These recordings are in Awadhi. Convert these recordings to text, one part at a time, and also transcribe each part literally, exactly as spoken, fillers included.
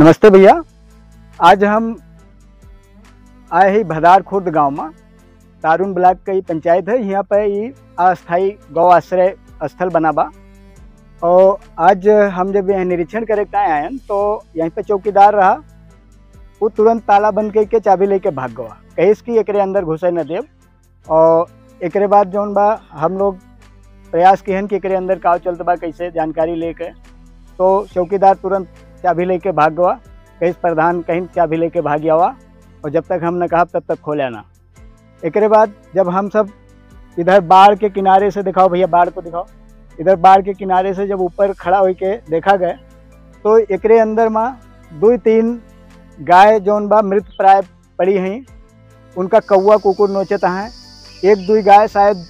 नमस्ते भैया, आज हम आए ही भदार खुर्द गांव में। तारुन ब्लॉक का ई पंचायत है। यहाँ पे ई अस्थायी गौ आश्रय स्थल बना बा। और आज हम जब यहाँ निरीक्षण करे के आयन तो यहीं पे चौकीदार रहा, वो तुरंत ताला बंद करके चाबी लेके भाग गवा, कहिस कि एकरे अंदर घुसे न देब। और एकरे बाद जौन बा हम लोग प्रयास किहन कि एकरे अंदर का चलत बा, कैसे जानकारी लेके, तो चौकीदार तुरंत चाबी लेके भाग गवा, कहिस प्रधान कहीं चाबी लेके भाग आवा और जब तक हम न कहब तब तक खोले ना। एकरे बाद जब हम सब इधर बाढ़ के किनारे से, दिखाओ भैया, बाढ़ को दिखाओ, इधर बाढ़ के किनारे से जब ऊपर खड़ा होके देखा गए तो एकरे अंदर में दुई तीन गाय जौन बा मृत प्राय पड़ी हैं, उनका कौआ कुकुर नोचत हैं। एक दुई गाय शायद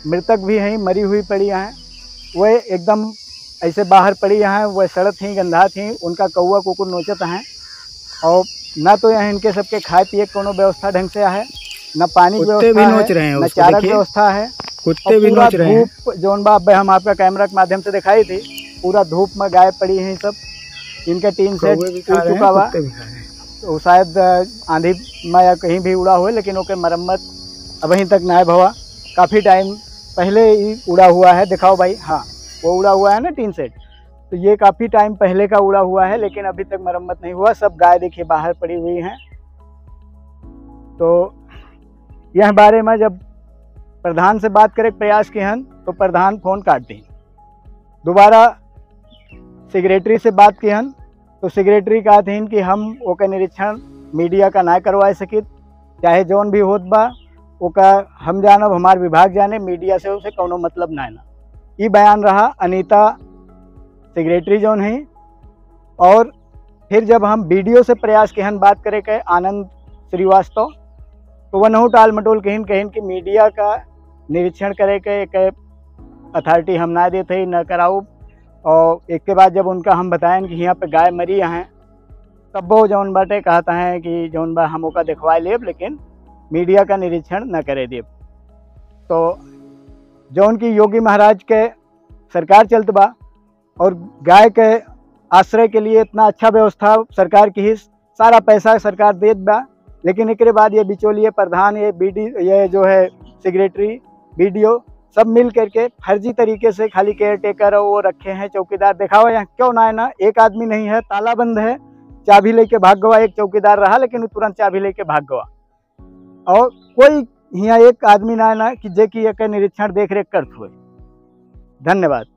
मृतक भी हैं, मरी हुई पड़ी हैं, वह एकदम ऐसे बाहर पड़ी हैं, वह सड़त ही गंधात ही, उनका कौआ कुकुर नोचत हैं। और ना तो यहाँ इनके सबके खाए पिए के कोनो व्यवस्था ढंग से है, ना पानी के कुत्ते भी व्यवस्था नोच है, रहे हैं ना उसको, चारा के देखिए। व्यवस्था है। कुत्ते और भी पूरा नोच रहे हैं। धूप जौन बा, अब हम आपका कैमरा के माध्यम से दिखाई थी, पूरा धूप में गाय पड़ी हैं सब। इनका टीन सेट कौवे भी खा टूट रहे चुका हैं, बा। कुत्ते भी खा रहे हैं। तो शायद, अ, आंधी में या कहीं भी उड़ा हुए, लेकिन ओके मरम्मत अबहीं तक ना भवा। काफ़ी टाइम पहले ही उड़ा हुआ है, दिखाओ भाई, हाँ, वो उड़ा हुआ है ना टीन सेट, तो ये काफ़ी टाइम पहले का उड़ा हुआ है, लेकिन अभी तक मरम्मत नहीं हुआ। सब गाय देखिए बाहर पड़ी हुई हैं। तो यह बारे में जब प्रधान से बात करे के प्रयास किहन तो प्रधान फोन काट दी। दोबारा सेक्रेटरी से बात किहन तो सेक्रेटरी कहत हन कि हम ओकर निरीक्षण मीडिया का ना करवा सकित, चाहे जौन भी होत बा ओका हम जानब, हमार विभाग जाने, मीडिया से उसे कौनो मतलब ना है ना। ई बयान रहा अनीता सेक्रेटरी जौन है। और फिर जब हम बीडीओ से प्रयास किहन बात करे के आनंद श्रीवास्तव, तो वनहु टाल मटोल कहिन, कहिन कि मीडिया का निरीक्षण करे के एक अथॉरिटी हम ना देते ही, ना कराऊ। और एक के बाद जब उनका हम बताएं कि यहाँ पे गाय मरी हैं, तब वो जौन बाटे कहता है कि जौन बा हम ओका देखवा लेब, लेकिन मीडिया का निरीक्षण न करे देब। तो जौन की योगी महाराज के सरकार चलत बा और गाय के आश्रय के लिए इतना अच्छा व्यवस्था सरकार की ही, सारा पैसा सरकार देत बा, लेकिन एकरे बाद ये बिचौलिए प्रधान, ये बीडी, ये जो है सेक्रेटरी, बीडीओ, सब मिल करके फर्जी तरीके से खाली केयर टेकर और वो रखे हैं, चौकीदार। दिखाओ यहाँ क्यों ना है ना, एक आदमी नहीं है, ताला बंद है, चाबी लेके भाग गवा। एक चौकीदार रहा लेकिन वो तुरंत चाबी लेके भाग गवा। और कोई यहाँ एक आदमी ना है ना कि जे कि एक निरीक्षण देख रेख करत हुए। धन्यवाद।